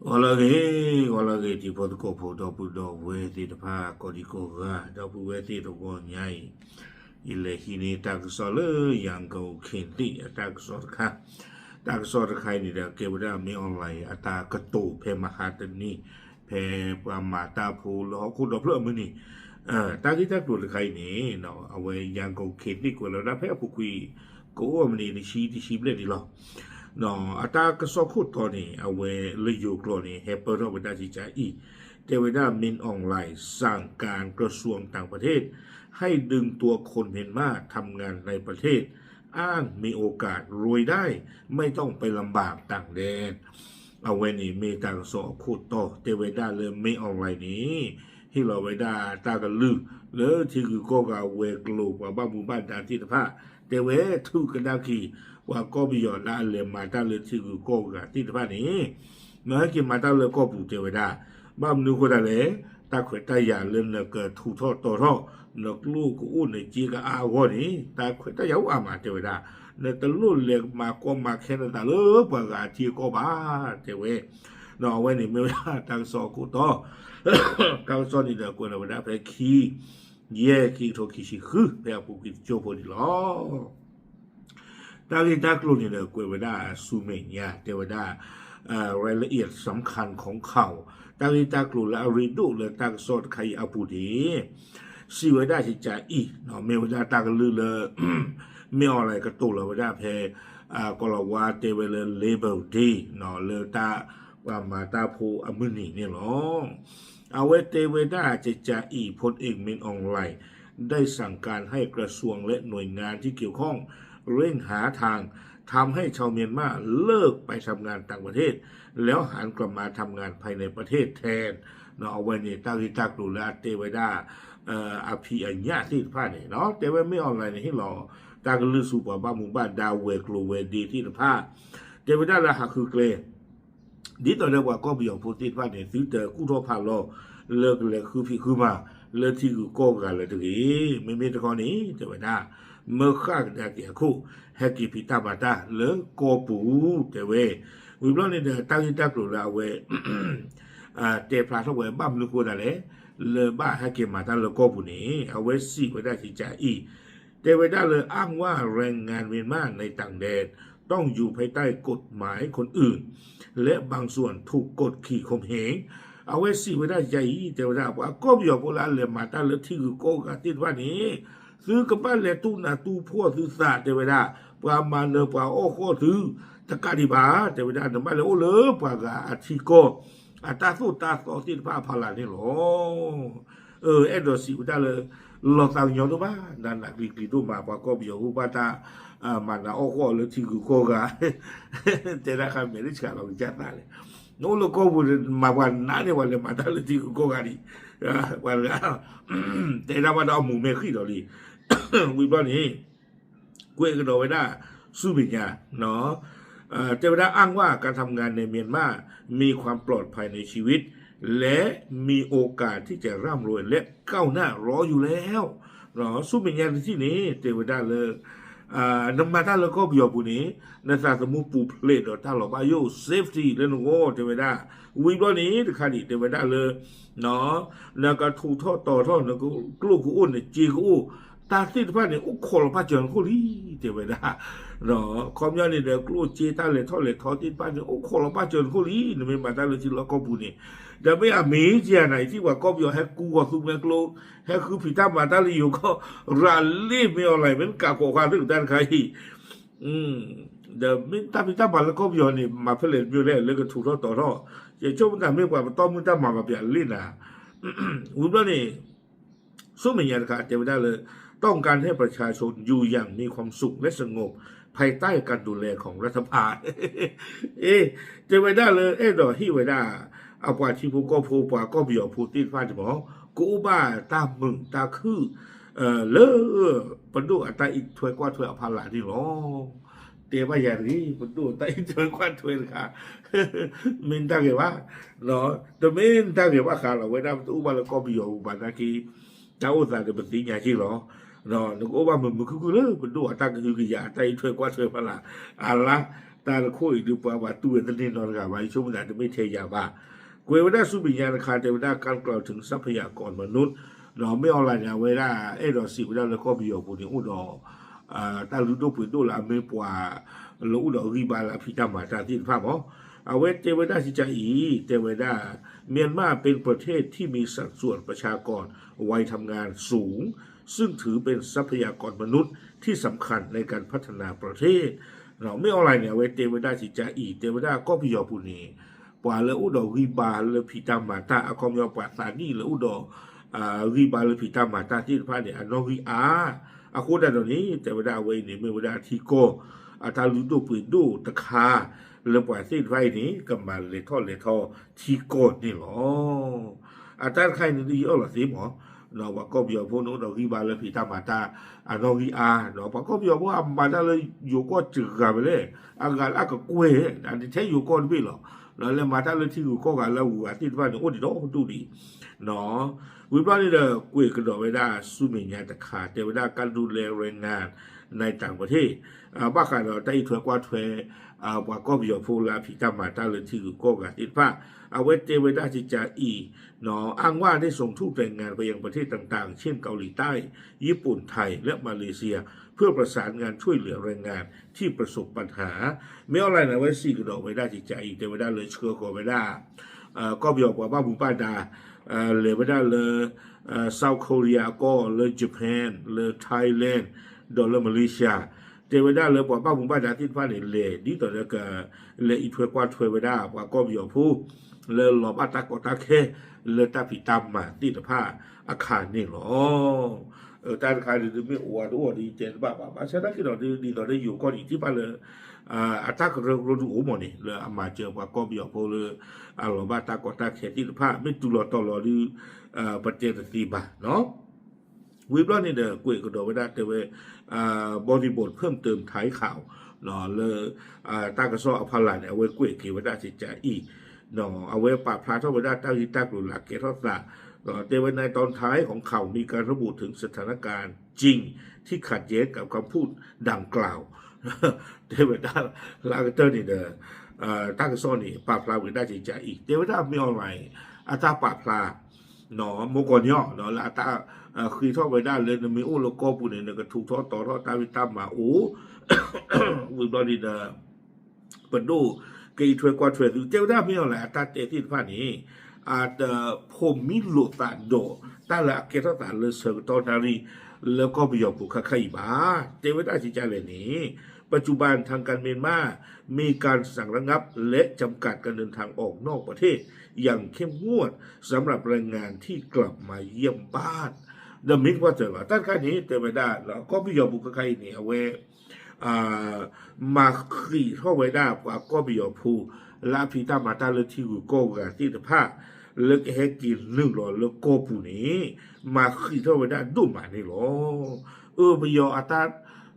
ဂီၤလၢအဂ့ၤ, ဂီၤလၢအဂ့ၤ တံၤဖိသကိးဖိ ဒီပုၢ်ဒီဝဲၢ်သ့ၣ်တဖၣ် ကိးဒံကိးဂၤ ဒီပုၢ်ဝဲၢ်သ့ၣ်တဂီၤညါအံၤ, ယလဲၤဟံးန့ၢ်တၢ်ကစီၣ်လၢ ရန်ကုန်ခေတ်သစ် အတၢ်ကစီၣ်တခါ, တၢ်ကစီၣ်တခါအံၤန့ၣ်ဒီး ကဲဝဲဒၣ် မင်းအောင်လှိုင် အတၢ်ကတိၤဖဲမဟါတနံၤ, ဖဲပှၤမၤတၢ်ဖိလၢဟီၣ်ခိၣ်ဒီဖျၢၣ်အမုၢ်နံၤ, တၢ်ဂ့ၢ်တၢ်ကျိၤတခါအံၤန့ၣ် အဝဲ ရန်ကုန်ခေတ်သစ် ကွဲးလီၤဝဲဒၣ်ဖဲအပူၤကွံာ် ကအိၣ်အမံးနံးတဆံ တဆံဘျဲၣ်ဒံးလီၤ. အတၢ်ကစီၣ်ခိၣ်တီန့ၣ် အဝဲလၢယိၤကျိာ်န့ၣ် ဟဲပၢၢ်ထီၣ်ဝဲဒၣ်ကကးအံၤ, တဲဝဲဒၣ် မင်းအောင်လှိုင် สั่งการกระทรวงต่างประเทศ ให้ดึงตัวคนเมียนมาทำงานในประเทศ อ้างมีโอกาสรวยได้ ไม่ต้องไปลำบากต่างแดน အဝဲန့ၣ်မ့ၢ်တၢ်ကစီၣ်အခိၣ်တီ တဲဝဲဒၣ်လၢ မင်းအောင်လှိုင် န့ၣ် ဟ့ၣ်လီၤဝဲဒၣ်တၢ်ကလုၢ်လၢထံဂုၤကီၢ်ဂၤဝဲၤကျိၤ ပှၤဘၣ်မူဘၣ်ဒါသ့ၣ်တဖၣ်, တဲဝဲထုးကဒါက့ၤ ပှၤကီၢ်ပယီၤလၢအလဲၤမၤတၢ်လၢထံဂုၤကီၢ်ဂၤသ့ၣ်တဖၣ်န့ၣ်, နဟဲက့ၤမၤတၢ်လၢကီၢ်ပူၤတဲဝဲဒၣ်, ဘၣ်မနုၤအဃိသတးလဲၣ်, တၢ်ခွဲးတၢ်ယာ်လၢနကထူးထီၣ်တီၤထီၣ် နကျိၣ်ကအိၣ်နစ့ကအါအဂီၢ်န့ၣ် တၢ်ခွဲးတၢ်ယာ်အိၣ်အါမးတဲဝဲဒၣ်, နတလိၣ်လဲၤမၤကီမၤခဲနသးလၢပှၤဂၤအထံအကီၢ်ဘၣ်, တဲဝဲ အဝဲန့ၣ်မ့ၢ်ဝဲဒၣ်တၢ်ကစီၣ်အခိၣ်တီ, တၢ်ကစီၣ်န့ၣ်ဒီးကွဲးလီၤဝဲဒၣ်ဖဲခံ, ယဲၢ် ခံကထိခံဆံဃု ဖဲအပူၤကွံာ်တကၠိဖိန့ၣ်လီၤ. တၢ်ဂ့ၢ်တၢ်ကျိၤန့ၣ်ဒီးကွဲးဝဲဒၣ်ဆူမဲာ်ညါ တဲဝဲဒၣ် รายละเอียดสำคัญของข่าว တၢ်ဂ့ၢ်တၢ်ကျိၤလၢအရ့ဒိၣ်လၢတၢ်ကစီၣ်တခါအံၤအပူၤန့ၣ်, စံးဝဲဒၣ်ကကးအံၤ မ့ၢ်ဝဲဒၣ်တၢ်ကလုၢ်လၢ မင်းအောင်လှိုင် ကတိၤလီၤဝဲဒၣ်ဖဲ ကီၢ်လီၤဝါတဲဝဲလၢ Labor Day လၢတၢ်ပှၤမၤတၢ်ဖိအမုၢ်နံၤန့ၣ်လီၤ. အဝဲတဲဝဲဒၣ်ကကးအံၤ พลเอก มินอองหล่าย ได้สั่งการให้กระทรวงและหน่วยงานที่เกี่ยวข้องเร่งหาทางทำให้ชาวเมียนมาเลิกไปทำงานต่างประเทศ แล้วหันกลับมาทำงานภายในประเทศแทน အဝဲန့ၣ်တၢ်ဂ့ၢ်တၢ်ကျိၤလၢအတဲဝဲဒၣ် အဖံးအညၣ်သ့ၣ်တဖၣ်န့ၣ် တဲဝဲ မင်းအောင်လှိုင် န့ၣ် ဟ့ၣ်လီၤ တၢ်ကလုၢ်ဆူပှၤဘၣ်မူဘၣ်ဒါဝဲၤကျိၤဝဲၤဒ့သ့ၣ်တဖၣ်, တဲဝဲဒၣ်လၢဟးဃုကျဲ ဒ်သိးဒီးပှၤကီၢ်ပယီၤဖိသ့ၣ်တဖၣ်န့ၣ် သုတကူၣ်ထီၣ်ဖးလီၤ လၢကလဲၤဃုဖံးဃုမၤ လၢထံဂုၤကီၢ်ဂၤလၢၤတဂ့ၤ. မ့မ့ၢ်တခီန့ၣ် တဲဝဲဒၣ် မၢဃၣ်ကဒါက့ၤအခိၣ် ဟဲက့ၤဖံးတၢ်မၤတၢ်လၢကီၢ်ပူၤ တဲဝဲ. ဝံၤဘျီန့ၣ်ဒီး တၢ်ဂ့ၢ်တၢ်ကျိၤလၢအဝဲ တဲဖျါထီၣ်ဝဲ ဘၣ်မနုၤဃိသတးလဲၣ်, လၢဘၣ်ဟဲက့ၤမၤတၢ်လၢကီၢ်ပူၤန့ၣ် အဝဲစံးဝဲဒၣ်ကကးအံၤ, တဲဝဲဒၣ်လၢ อ้างว่าแรงงานเมียนมาในต่างแดนต้องอยู่ภายใต้กฎหมายคนอื่น และบางส่วนถูกกดขี่ข่มเหง အဝဲစံးဝဲဒၣ်ကကးအံၤ တဲဝဲဒၣ် ပှၤကီၢ်ပယီၤဖိလၢအလဲၤမၤတၢ်လၢထံဂုၤကီၢ်ဂၤသ့ၣ်တဖၣ်န့ၣ် သုကဘၣ်လဲၤတူၢ်နးတူၢ်ဖှီၣ်သုသး တဲဝဲဒၣ်, ပှၤမၤနၢၤပှၤအီၣ်ဃီၣ်သု တကးဒံးဘၣ် တဲဝဲဒၣ် နဘၣ်လဲၤအိၣ်လၢပှၤဂၤအထံကီၢ် အတၢ်သိၣ်တၢ်သီသ့ၣ်တဖၣ်အဖီလာ်န့ၣ်လီၤ. အဲၣ်ဒိးစံးဝဲဒၣ်လၢ လီၤသးကညီၤဒိၣ်မး နးနးကျံၤကျံၤဒိၣ်မး ပှၤကီၢ်ပယီၤဖိဘၣ်တၢ် မၤနးအီၣ်ဃီၣ်လၢထံဂုၤကီၢ်ဂၤ တဲဒၣ်ဃါမဲာ်လၢဆှးလီၤကစၢ်သးလဲၣ်, နအိၣ်လၢကီၢ်ပူၤမၤပှၤနးန့ၣ် ပှၤလဲၤမၤတၢ်လၢထံဂုၤကီၢ်ဂၤဒံး, ပှၤတဂၤ တဲဒၣ်ဘၣ်ဒီးအမူၤမဲာ်ဃံၣ်ဒီးလံ, ဝံၤဘျီန့ၣ် ကွဲးကဒီးဝဲဒၣ် ဆူမဲာ်ညါ တဲဝဲဒၣ် อ้างว่าการทำงานในเมียนมามีความปลอดภัยในชีวิต และมีโอกาสที่จะร่ำรวยและก้าวหน้ารออยู่แล้ว ဆူမဲာ်ညါတထံၣ်န့ၣ် တဲဝဲဒၣ်လၢ နမၤတၢ်လၢကီၢ်ပယီၤပူၤန့ၣ် နသးသမူပူၤဖျဲးဒီးတၢ်လီၤဘၣ်ယိၣ် safety လၢနဂီၢ် တဲဝဲဒၣ်, ဝံၤဘျီန့ၣ်တခါန့ၣ် တဲဝဲဒၣ်လၢ နကထူးထီၣ်တီၤထီၣ် နကျိၣ်ကအိၣ် နစ့ကအိၣ် တၢ်သ့ၣ်တဖၣ်န့ၣ် အိၣ်ခိးလီၤပာ်စၢၤနခိၣ်လံ တဲဝဲဒၣ်, ခီပညီန့ၣ်ဒီး ကျိၣ်စ့တၢ်လဲၤထီၣ်လဲၤထီသ့ၣ်တဖၣ်န့ၣ် အိၣ်ခိးလီၤပာ်စၢၤနခိၣ်လံ နမ့ၢ်မၤတၢ်လၢထံလီၢ်ကီၢ်ပူၤန့ၣ်, ဒီးမ့ၢ်အမ့ၢ်ကယၤနၤ ယထံၣ်ပှၤကီၢ်ပယီၤဟဲကူဂီၤသူမွဲကျိ ဟဲဃုဖံးတၢ်မၤတၢ်လၢယိၤကီၢ် ရၤလ့ၣ် မင်းအောင်လှိုင် မ့ၢ်တကးကိးဃာ်သ့ၣ်ကတၢၢ်တခါအံၤ ဒီးမ့ၢ်တၢ်ဖံးတၢ်မၤလၢကီၢ်ပယီၤန့ၣ် မၤဖဲလဲၣ်တမံၤလဲၣ် လၢကထူးထီၣ်တီၤထီၣ်, ယဆိကမိၣ်တၢ်မ့ၢ်ပှၤပတီၢ်မုၢ်တၢ်မၤဘၣ်ပျးလ့ၣ်နၤ, ဝံၤဘျီန့ၣ် ဆူမဲာ်ညါတခါ တဲဝဲဒၣ်လၢ ต้องการให้ประชาชนอยู่อย่างมีความสุขและสงบภายใต้การดูแลของรัฐบาล တဲဝဲဒၣ်လၢ အဲၣ်ဒိးဟ့ၣ်ဝဲဒၣ် အပှၤထံဖိကီၢ်ဖိ ပှၤကီၢ်ပယီၤဖိသ့ၣ်တဖၣ်န့ၣ်မ့ၢ် ကအိၣ်ဘၣ်တၢ်မုာ်တၢ်ခုၣ် လၢပဒိၣ်အတၢ်အံးထွဲကွၢ်ထွဲအဖီလာ်န့ၣ်လီၤ. တဲဘၣ်ယၤတဂ့ၤ ပဒိၣ်အတၢ်အံးထွဲကွၢ်ထွဲတခါ မ့ၢ်တၢ်ဂ့ၤဘၣ်, တမ့ၢ်တၢ်ဂ့ၤဘၣ်ဃးလီၤ ဝဲဒၣ်ပတအိၣ်ဘၣ်လၢကီၢ်ပယီၤပူၤဘၣ်နာ်က့ တၢ်အိၣ်သးဒီးပသ့ၣ်ညါက့လီၤ. နကအိၣ်ဘၣ်မုာ်မုာ်ခုၣ်ခုၣ်လၢပဒိၣ်အတၢ်ကဟုကယာ်အတၢ်အံးထွဲကွၢ်ထွဲဖီလာ် အလါ တၢ်တခိၣ်အံၤဒုးပှၤဘၣ်တူၢ်ဝဲတန့ၢ်နီတဂၤဘၣ် ယဆိကမိၣ်သးတမ့ၢ်ထဲယၤဘၣ်. ကွဲးဝဲဒၣ်ဆူမဲာ်ညါတခါ တဲဝဲဒၣ် การกล่าวถึงทรัพยากรมนุษย์ မ့ၢ် online န့ၣ် အဝဲဒၣ်အဲၣ်ဒိးစံးဝဲဒၣ်လၢကီၢ်ပယီၤပူၤန့ၣ် အိၣ်ဒီး တၢ်လုၢ်ဒိၣ်ပှ့ၤဒိၣ်လၢအမ့ၢ်ပှၤလၢအိၣ်ဒီးဂံၢ်ဘါလၢအဖံးတၢ်မၤတၢ်သ့ၣ်တဖၣ်မး. အဝဲတဲဝဲဒၣ်စံးကါအံၤ တဲဝဲဒၣ် မြန်မာပင် ประเทศที่มีสัดส่วนประชากรวัยทำงานสูง ซึ่งถือเป็นทรัพยากรมนุษย์ที่สำคัญในการพัฒนาประเทศ မ့ၢ် online န့ၣ် အဝဲတဲဝဲဒၣ်စံးကါအံၤ တဲဝဲဒၣ်ကီၢ်ပယီၤပူၤန့ၣ် ပှၤလၢအိၣ်ဒီးဂံၢ်ဘါလၢဖံးတၢ်မၤတၢ် အခီပညီပှၤသးနံၣ်လၢအိၣ်ဒီး ဂံၢ်ဘါလၢဖံးတၢ်မၤတၢ်သ့ၣ်တဖၣ်န့ၣ် အနီၣ်ဂံၢ်အါ အဃိသတးဒီးန့ၣ် တဲဝဲဒၣ်အဝဲအံၤန့ၣ် မ့ၢ်ဝဲဒၣ်ထံကီၢ် အတၢ်လုၢ်ဒိၣ်ပှ့ၤဒိၣ်တခါ လၢပှၤသ့ၣ်တဖၣ်အံၤန့ၣ် ကမၤလဲၤထီၣ်လဲၤထီထံကီၢ်န့ၣ်လီၤ. အတၢ်တခါအံၤန့ၣ် ဒ်ယအၢၣ်လီၤသ့မး ပှၤကီၢ်ပယီၤဖိန့ၣ် အိၣ်ဒီးဂံၢ်ဘါလၢဖံးတၢ်မၤတၢ် အနီၣ်ဂံၢ်အါ ပှၤကီၢ်ပယီၤဖိအမၤတၢ်လၢယိၤကီၢ်တဂၤဝဲလဲၣ် အဂၤလၢအကကွဲၢ် ထဲယိၤကီၢ်တဘ့ၣ်လီၤ. လဲၤမၤတၢ်လၢထံဂုၤကီၢ်ဂၤလၢအဂုၤအဂၤသ့ၣ်တဖၣ်န့ၣ် အိၣ်ဒံးဒီဒူၣ်ဒံး ဝံၤဘျီန့ၣ်ဒီး ကွဲးကဒီးဝဲဒၣ်ဆူမဲာ်ညါတခါ တဲဝဲဒၣ် การดูแลแรงงานในต่างประเทศ ဘၣ်ဃးဒီးတၢ်အံးထွဲကွၢ်ထွဲ ပှၤကီၢ်ပယီၤဖိလၢအဖံးတၢ်မၤတၢ်လၢထံဂုၤကီၢ်ဂၤသ့ၣ်တဖၣ် အဝဲတဲဝဲဒၣ်စံးကါအံၤ อ้างว่าได้ส่งทูตแรงงานไปยังประเทศต่างๆ เช่นเกาหลีใต้ ญี่ปุ่น ไทย และมาเลเซีย เพื่อประสานงานช่วยเหลือแรงงานที่ประสบปัญหา မ့ၢ် online န့ၣ် အဝဲစံးကဒီးဝဲဒၣ်စံးကါအံၤ တဲဝဲဒၣ်လၢဆှၢဃီၤဝဲဒၣ် ကီၢ်ပယီၤပှၤဘၣ်မူဘၣ်ဒါ လဲၤဝဲဒၣ်လၢ South Korea အကီၢ် လၢ Japan လၢ Thailand ဒီးလၢ Malaysia တဲဝဲဒၣ်လၢပှၤဘၣ်မူဘၣ်ဒါသ့ၣ်တဖၣ်န့ၣ် လဲၤဒ်သိးဒီးက လဲၤအံးထွဲကွၢ်ထွဲဝဲဒၣ်ပှၤကီၢ်ပယီၤဖိ လၢလီၤဘၣ်တၢ်ကီတၢ်ခဲ လၢတၢ်ဖံးတၢ်မၤသ့ၣ်တဖၣ်အခါန့ၣ်လီၤ. တၢ်တခါဒုးမ့ၢ်အိၣ်ဝဲတအိၣ်ဒ်ယတဲတဘၣ်ဘၣ် ဘၣ်ဆၣ်သနာ်က့ဒီး ဒ်သိးဒီးယိၤကီၢ်န့ၣ် ထံၣ်ဘၣ်လၢ အတၢ်ကရၢကရိဒုးအိၣ်မးန့ၣ် လၢအမၤစၢၤပှၤကီၢ်ပယီၤဖိလၢ အလီၤဘၣ်တၢ်ကီတၢ်ခဲသ့ၣ်တဖၣ် မ့ၢ်တုၤလီၤတီၤလီၤဒုး ပတဲတသ့ဘၣ်နီၤ. ဝံၤဘျီန့ၣ်ဒီး ကွဲးကဒီးဝဲဒၣ်တဲဝဲ บริบทเพิ่มเติมท้ายข่าว လၢ တၢ်ကစီၣ်အဖီလာ်န့ၣ် အဝဲကွဲးက့ၤဝဲဒၣ်စံးကါအံၤ အဝဲပာ်ဖျါထီၣ်ဝဲဒၣ်တၢ်ဂ့ၢ်တၢ်ကျိၤလၢအကဲထီၣ်သး တဲဝဲ ในตอนท้ายของข่าวมีการระบุถึงสถานการณ์จริงที่ขัดแย้งกับคำพูดดังกล่าว တဲဝဲဒၣ် လၢအကတၢၢ်န့ၣ်ဒီး တၢ်ကစီၣ်န့ၣ် ပာ်ဖျါဝဲဒၣ်စံးကါအံၤ တဲဝဲဒၣ်မ့ၢ် online အတၢ်ပာ်ဖျါ မုၢ်ကီၤန့ၣ် လၢအတၢ် ဃ့ထီၣ်ဝဲဒၣ်လၢနမ့ၢ်အိၣ်လၢကီၢ်ပူၤန့ၣ် နကထူးထီၣ်တီၤထီၣ်တၢ်ဖံးတၢ်မၤအိၣ် ဝံၤဘျီန့ၣ်ဒီး ပဒိၣ်ကအံးထွဲကွၢ်ထွဲသု တဲဝဲဒၣ်မ့ၢ် online အတၢ်တဲသ့ၣ်တဖၣ်န့ၣ် အတဖိးမံလိာ်သးဒီး တၢ်လၢအကဲထီၣ်သးလၢဆၢကတီၢ်နၣ်ရံၣ် လၢကီၢ်ပယီၤပူၤခါခါအံၤဘၣ်. တဲဝဲဒၣ်စံးကါလဲၣ်န့ၣ် ปัจจุบันทางการเมียนมามีการสั่งระงับและจำกัดการเดินทางออกนอกประเทศอย่างเข้มงวดสำหรับแรงงานที่กลับมาเยี่ยมบ้าน ဒီးမ့ၢ်ကွၢ်တၢၢ်လီၤ တၢ်တခါန့ၣ် တဲဝဲဒၣ်လၢကီၢ်ပယီၤပူၤခါခါအံၤန့ၣ် အဝဲ မၤဃံးထီၣ်ဝဲဒၣ်ပှၤကီၢ်ပယီၤဖိ လၢအဖံးတၢ်မၤတၢ်လၢထံဂုၤကီၢ်ဂၤသ့ၣ်တဖၣ် လၢကဟဲက့ၤနုာ်လီၤလၢကီၢ်ပူၤန့ၣ် မၤဃံးထီၣ်ဝဲဒၣ်ဒိၣ်မးန့ၣ်လီၤ. အၢ ပယီၤအတၢ်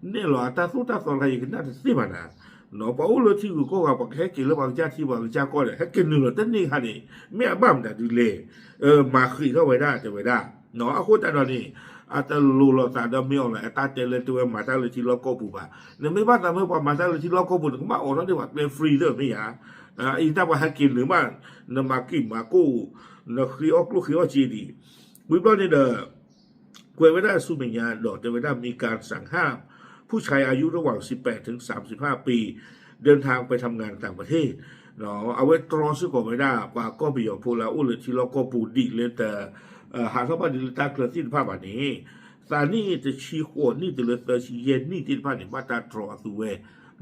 နဲၣ်လီၤအတၢ်သိၣ်တၢ်သီတခါ ယကနၣ်တသ့ဘၣ်နၤ ပှၤအိၣ်လၢထံဂုၤကီၢ်ဂၤ ပှၤကဟဲက့ၤလၢပှၤကစၢ်ထံပှၤကစၢ်ကီၢ်ဒီး ဟဲက့ၤနုာ်လီၤတန့ၢ်ခါန့ၣ် မ့ၢ်အဘၣ်မတၤဒုလဲၣ် မၤဃံးထီၣ်ဝဲဒၣ်တဲဝဲဒၣ် အဃိသတးဒီးန့ၣ် အတလိၤလိာ်သးဒီးမ့ၢ် online အတၢ်တဲလၢတဲဝဲမၤတၢ်လၢထံလီၢ်ကီၢ်ပူၤဘၣ်. နမ့ၢ်ဘၣ်သးမ့ၢ်ပှၤမၤတၢ်လၢထံလီၢ်ကီၢ်ပူၤ နကဘၣ်အိးထီၣ်ဒံးပှၤကျဲ free သ့မ့ၢ်ဧါ. အံၤတၢ်ပှၤဟဲက့ၤနုာ်ဘၣ် နမၤကံၣ်မၤကိၣ် နဃ့အီၣ်ကျိၣ်ဃ့အီၣ်စ့ဒံး ဝံၤဘျီန့ၣ်ဒီး ကွဲးဝဲဒၣ်ဆူမဲာ်ညါဒီး တဲဝဲဒၣ် มีการสั่งห้ามผู้ชายอายุระหว่างสิบแปดถึงสามสิบห้าปี เดินทางไปทำงานต่างประเทศ အဝဲတြီစ့ၢ်ကီးဝဲဒၣ် ပှၤကီၢ်ပယီၤဖိလၢအအိၣ်လၢထံလီၢ်ကီၢ်ပူၤဒ်လဲၣ်တ ဟးထီၣ်ဘၣ်ဒ်လၢတၢ်ချၢသ့ၣ်တဖၣ်ဘၣ်န့ၣ် သးနံၣ်တဆံဃိးနံၣ်တုၤလၢသၢဆံယဲၢ်နံၣ်သ့ၣ်တဖၣ်န့ၣ် ဘၣ်တၢ်တြီအသုဝဲ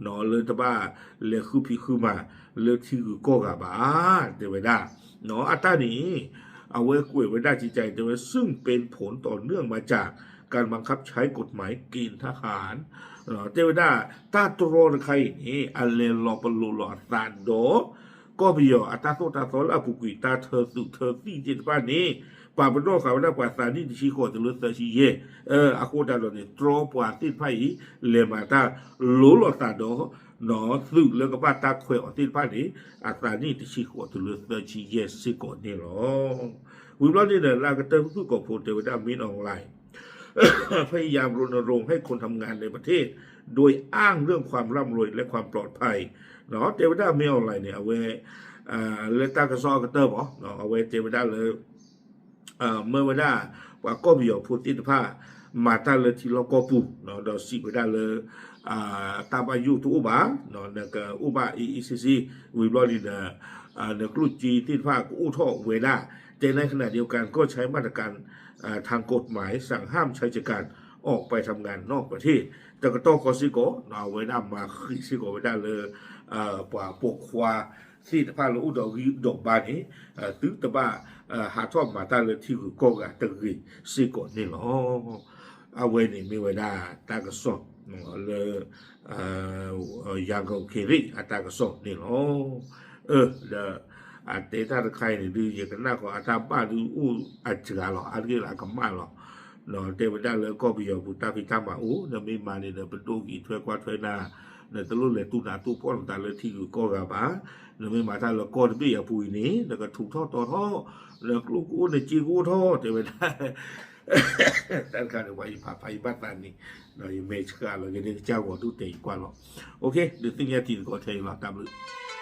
လၢတဘၣ်လဲၤဃုဖံးဃုမၤလၢထံဂုၤကီၢ်ဂၤဘၣ် တဲဝဲဒၣ် အတၢ်န့ၣ် အဝဲကွဲးဝဲဒၣ်ကကဲတဲဝဲ ซึ่งเป็นผลต่อเนื่องมาจากการบังคับใช้กฎหมายเกณฑ์ทหาร တဲဝဲဒၣ် တၢ်တြီတခါအံၤန့ၣ် အလဲၤလီၤပလိာ်လိာ်အသးဒီး ကီၢ်ပယီၤအတၢ်သိၣ်တၢ်သီလၢအပူၤကွံာ် တၢ်ထၢသုးထၢသံၣ်သ့ၣ်တဖၣ်န့ၣ် ပာ်ပနီၣ်ဃာ်ဝဲဒၣ်ပှၤသးနံၣ်တဆံဃိးတုၤလၢသၢဆံယဲၢ် အဃိသတးဒီးန့ၣ် တြီပှၤသ့ၣ်တဖၣ်အံၤ လဲၤမၤတၢ်လိာ်လိာ်သးဒီး သုးလၢကဘၣ်တၢ်ခွဲးအီၤသ့ၣ်တဖၣ်န့ၣ် အသးနံၣ်တဆံဃိးတုၤလၢသၢဆံယဲၢ်စ့ၢ်ကီးန့ၣ်လီၤ. ဝံၤဘျီန့ၣ်ဒီး လၢအကတၢၢ်သုးကီၢ်ဖိတဲဝဲဒၣ် မင်းအောင်လှိုင် พยายามรณรงค์ให้คนทำงานในประเทศ โดยอ้างเรื่องความร่ำรวยและความปลอดภัย တဲဝဲဒၣ် မင်းအောင်လှိုင် န့ၣ် အဝဲ လၢတၢ်ကစီၣ်အကတၢၢ်မး အဝဲတဲဝဲဒၣ်လၢ မၢဝဲဒၣ် ပှၤကီၢ်ပယီၤဖိသ့ၣ်တဖၣ် မၤတၢ်လၢထံလီၢ်ကီၢ်ပူၤ ဒီးစံးဝဲဒၣ်လၢ တၢ်ဘၣ်ယိၣ်တအိၣ်ဘၣ်, နကအိၣ်ဘၣ်အ့ၣ်အ့ၣ်ဆ့ဆ့ ဝံၤဘျီန့ၣ်ဒီး နကျိၣ်စ့သ့ၣ်တဖၣ်ကအိၣ်ထီၣ်ဝဲဒၣ်, แต่ในขณะเดียวกันก็ใช้มาตรการทางกฎหมายสั่งห้ามใช้จากการออกไปทำงานนอกประเทศ တကတီၢ်ဃီစ့ၢ်ကီး အဝဲဒၣ်မၤဃံးစ့ၢ်ကီးဝဲဒၣ်လၢ ပှၤပိာ်ခွါသ့ၣ်တဖၣ်လၢအိၣ်ဒီးဂံၢ်ဒီးဘါန့ၣ် သုတဘၣ် ဟးထီၣ်မၤတၢ်လၢထံဂုၤကီၢ်ဂၤတဂ့ၤစ့ၢ်ကီးန့ၣ်လီၤ. အဝဲန့ၣ်မ့ၢ်ဝဲဒၣ်တၢ်ကစီၣ် လၢ ရန်ကုန်ခေတ်သစ် အတၢ်ကစီၣ်န့ၣ်လီၤ. ဒီး အတဲတၢ်တခါအံၤန့ၣ်ဒုး ယကနၣ်ဃီအတၢ်ဘၣ်ဒုးအိၣ်အစှၤလီၤ အါတက့ၢ်လၢအကမၣ်လီၤ. တဲဝဲဒၣ်လၢကီၢ်ပယီၤပူၤတၢ်ဖံးတၢ်မၤအိၣ် နမ့ၢ်မၤန့ၣ်ဒီး ပဒိၣ်ကံၤထွဲကွၢ်ထွဲနၤ, နတလိၣ်လဲၤတူၢ်နးတူၢ်ဖှီၣ်နသးလၢထံဂုၤကီၢ်ဂၤဘၣ်. နမ့ၢ်မၤတၢ်လၢကီၢ်တဘ့ၣ်အပူၤအံၤန့ၣ် နကထူးထီၣ်တီၤထီၣ်, နကျိၣ်ကအိၣ်နစ့ကအိၣ်ထီၣ် တဲဝဲဒၣ် တၢ်တခါန့ၣ် ပှၤယဖးဖးယဘၣ်သးန့ၣ် ယမဲာ်ဆှးလီၤ ယန့ၢ်ကစၢ်ဂီၤဒိၣ်တဲာ်ယကွၢ်လီၤ. ဒုးသ့ၣ်ညါတံၤသကိးထဲအံၤလီၤ တၢ်ဘျုး